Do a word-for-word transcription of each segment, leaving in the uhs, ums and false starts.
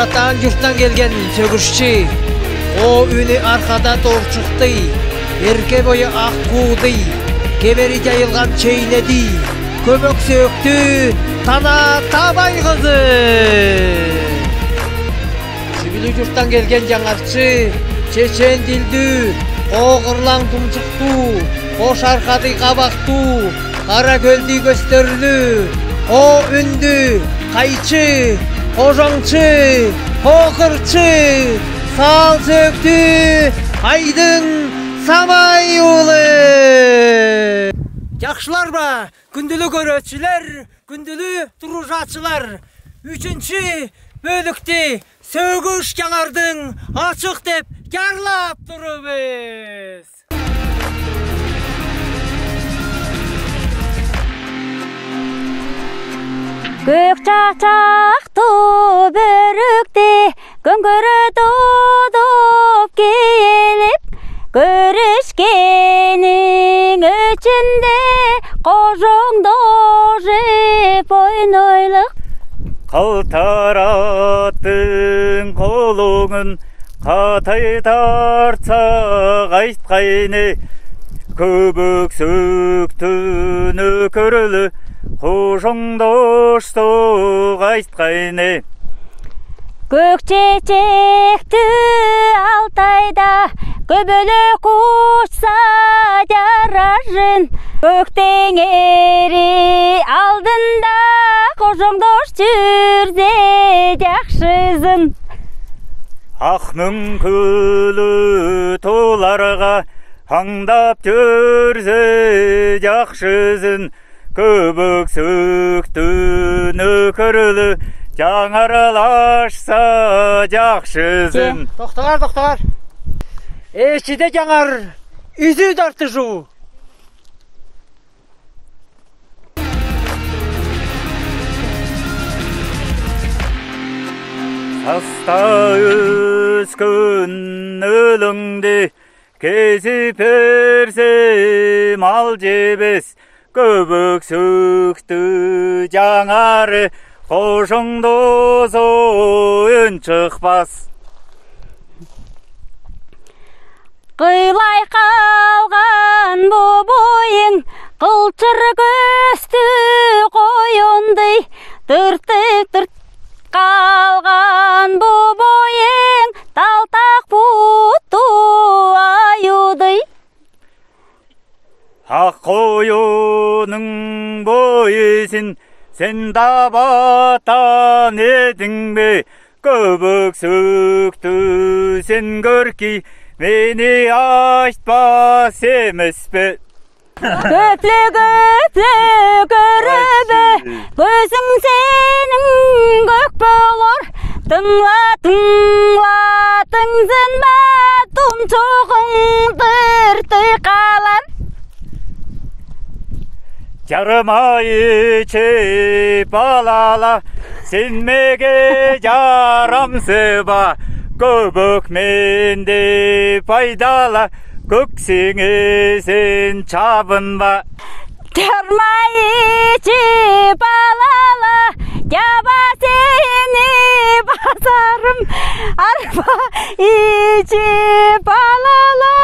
Атаан юртан келген сөгүршчи, о, үни архада торчукдый, эрке бойы ак куудый, кебери чайылган чейнедий, көбөк сөөктүү тана табайгызы. Сүбүлүү юртан келген чаңарчы, чечен тилдүү, о, кырлаң тумчуктуу, кош аркадый кабактуу, кара көлдүй көстерлүү, о, үндү, кайчы, кожоңчу, о, кырчы, саал сөөктүү Айдың Самай улу. Чахшылар ба, күндүлү көрүүчүлер, күндүлү туружаачылар, үчүнчү бөлүктү сөгүш чаңардын ачык деп чарлап турабыз. Көк чачактуу бөрүктү көңгүрөт одоп киилип, көрүшкенин өчүнде кожоңдожуп ойнойлук. Калтар аттың колуңун катай тартса, кайткайны, көбөк сөөктү нөкерлүү кожоңдошсо, кайткайны. Көк чечектүү Алтайда көбөлөк учса чаражын, көк теңири алдында кожоңдош жүрзе чахшызын. Ак мөңкүлүү тооларга аңдап жүрзе чахшызын, көбөк сөөктү нөкерлүү чаңарлашса чахшызын. Тохтаңар, тохтаңар. Эшшиде чаңар үзүү тартыжуу. Саста өскен өлеңди кезип берсе, мал жебес, көбөк сөөктү чаңары кожоңдосо үн чыкпас. Кыйлай калган бубуйуң кылчыр көстүү коюндый, тыртып тырт калган бубуйуң талтак буттуу аюдый. Ак коюнуң бу изин сен таба атан эдиң бе? Көбөк сөөктү сен көрки, мени айтпас эмеспе. Көпле-көпле көребе, көзүң сенин көк болор. Тыңла, тыңла, тыңзынма, тумчугуң тыртый калар. Чармай ичип алала, сен меге чарамсыз ба? Көбөк менде пайдала, көк сеңе сен чабынба. Чармай ичип алала, чаба сени басарым. Арпа ичип алала,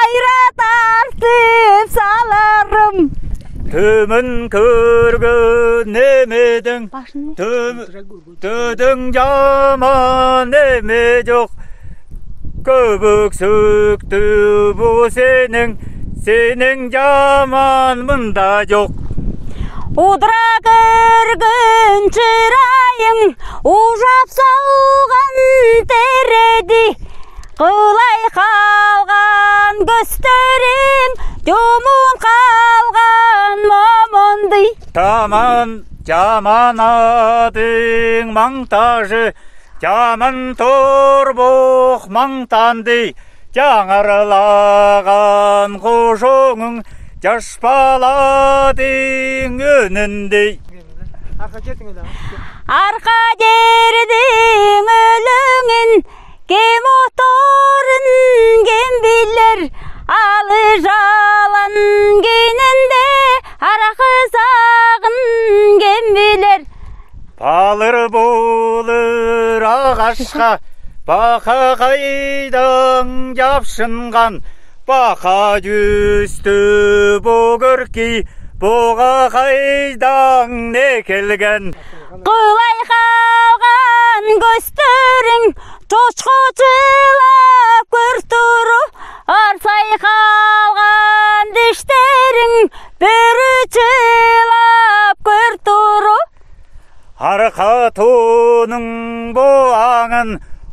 айра тартып саларым. Төмөн көрген немедең, төм-, төдең жаман неме жок. Көбөк сөөктү бу сенин, сенин жаман мында жок. Удура көрген чырайың ужап салган тереди, кылай калган көстериң жомун калган момондый. Таман, жаман адың маңтажы, жаман торбок маңтандый, жаңарлаган кожоңуң жаш баладың өөнүндей. Арка жердиң өлеңин кем оторун кем билер, алы жалан күүнүнде аракы сагын кем билер. Балыр болур Ағашқа бақа хайдаң чапшынған, бақа тюстю бу көркей буға хайдаң не келген? Кылай халған кӧстериң, чочхо чылап көр туру, арсай халған тиштериң, пиру чылап көр туру. Арха тооның бу аңын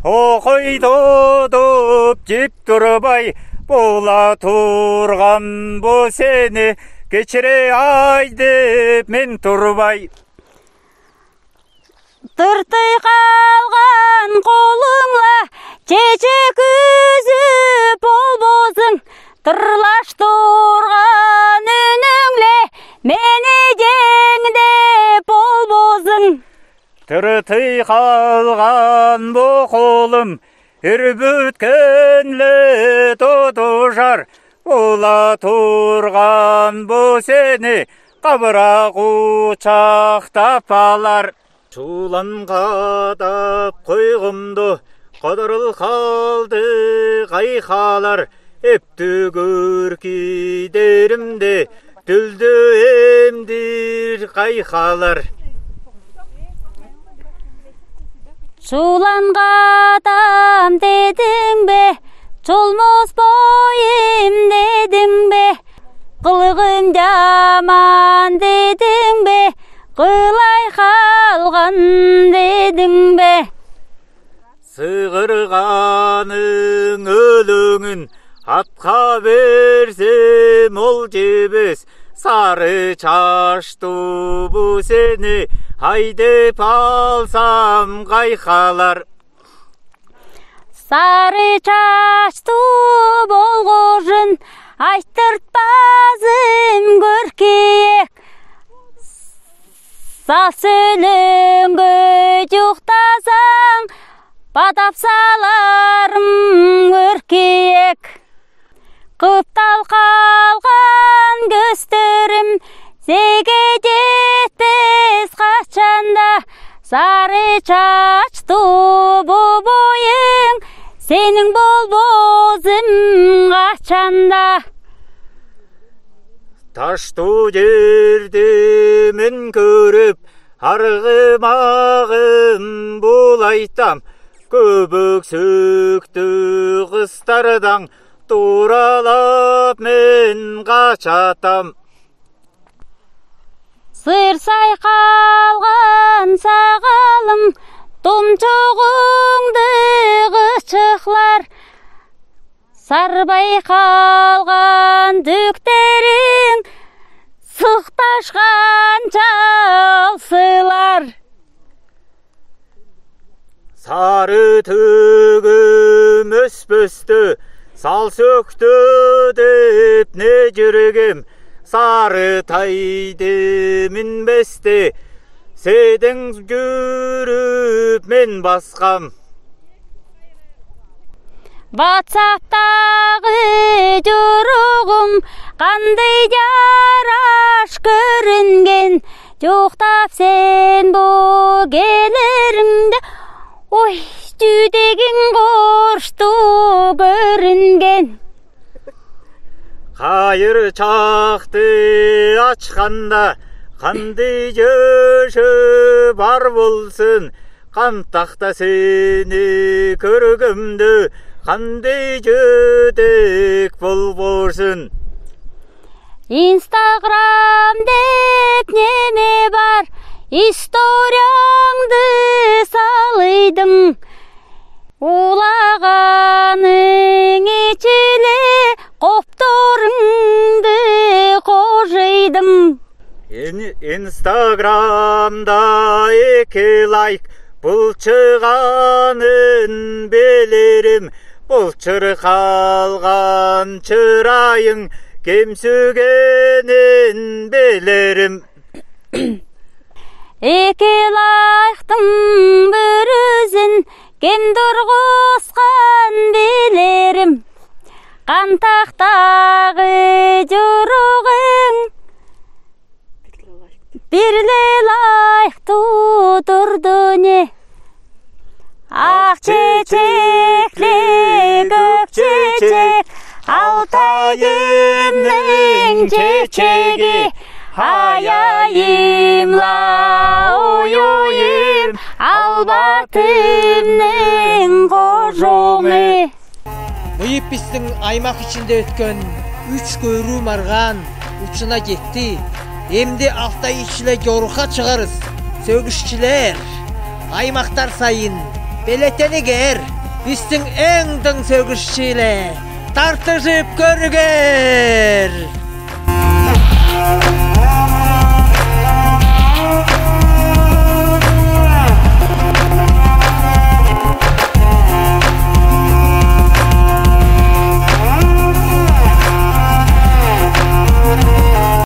окой тодуп тип турбай, бола турған бу сени кечире ай деп мен турбай. Тыртый халған холыңла чечек үзүп болбозың, тырлаш турған үнүңле мени тең деп болбозың. Тыртый халған бу холым үрбүткенле тодужар, бола турған бу сени кабыра кучактап алар. Сууланға тап койғумду кодырыл халды кайхалар, эптүгүр кидеримде түлдү эмдир кайхалар. Сууланға тап дедиң бе, чолмос бойым дедиң бе, кылығым яман дедиң бе, кылай халған дедиң бе? Сығырғаның өлүңүн атха берсем, ол тебес, сары чаштуу бу сени ай деп алсам кайхалар. Сары чаштуу болгожун айттыртпазым, көркеек. Сас өлеңге чуктасаң, бадап саларым, көркеек. Кыптал халған кӧстерим сээге четпес качан да, сары чаштуу бу бойың сениң болбозун качан да. Таштуу черди мен көрүп, аргымагым булайтам, көбүк сөөктү кыстардаң туралап мен качатам. Сырсай халған сагалым томчугуңду кычыклар, сарбай халған тюктериң сыкташкан чалсылар. Сары төгүм өспөстө, сал сөөктө деп не чүрегим, сары тайды минместе, сээдең чүрүп мен баскам. Ватсаптагы чуругум кандый чараш көрүнген, чуктап сен бу келериңде, ой, чүдегим корштуу көрүнген. Кайыр чакты ачканда, кандый чөшө бар болсун, Контактта сени көргемде кандый чүдек болборсун? Инстаграм деп неме бар, историяңды салыйдың. Улаганың ичине копторуңду кожыйдың. Ин-, Инстаграмда эки лайк былчыганын билерим, былчыр калган чырайың кемсигенин билерим. Эки лайктың биризин кем тургускан билерим. Контактагы чуругуң бир-ле лайк туудурду не. чечек, Алтайымның чечеги, аяйым ла, ой-ойым, Албатымның кожуңы. Быйыл бистиң аймах ичинде өткен үш көрүү марғаан утшына етти. Эмди Алтай ишле чорыхха чыгарыс. Сөгүсчилер, аймахтар сайын белетенигер, бистиң эңдең сөгүсчиле тартыжып көрүгер.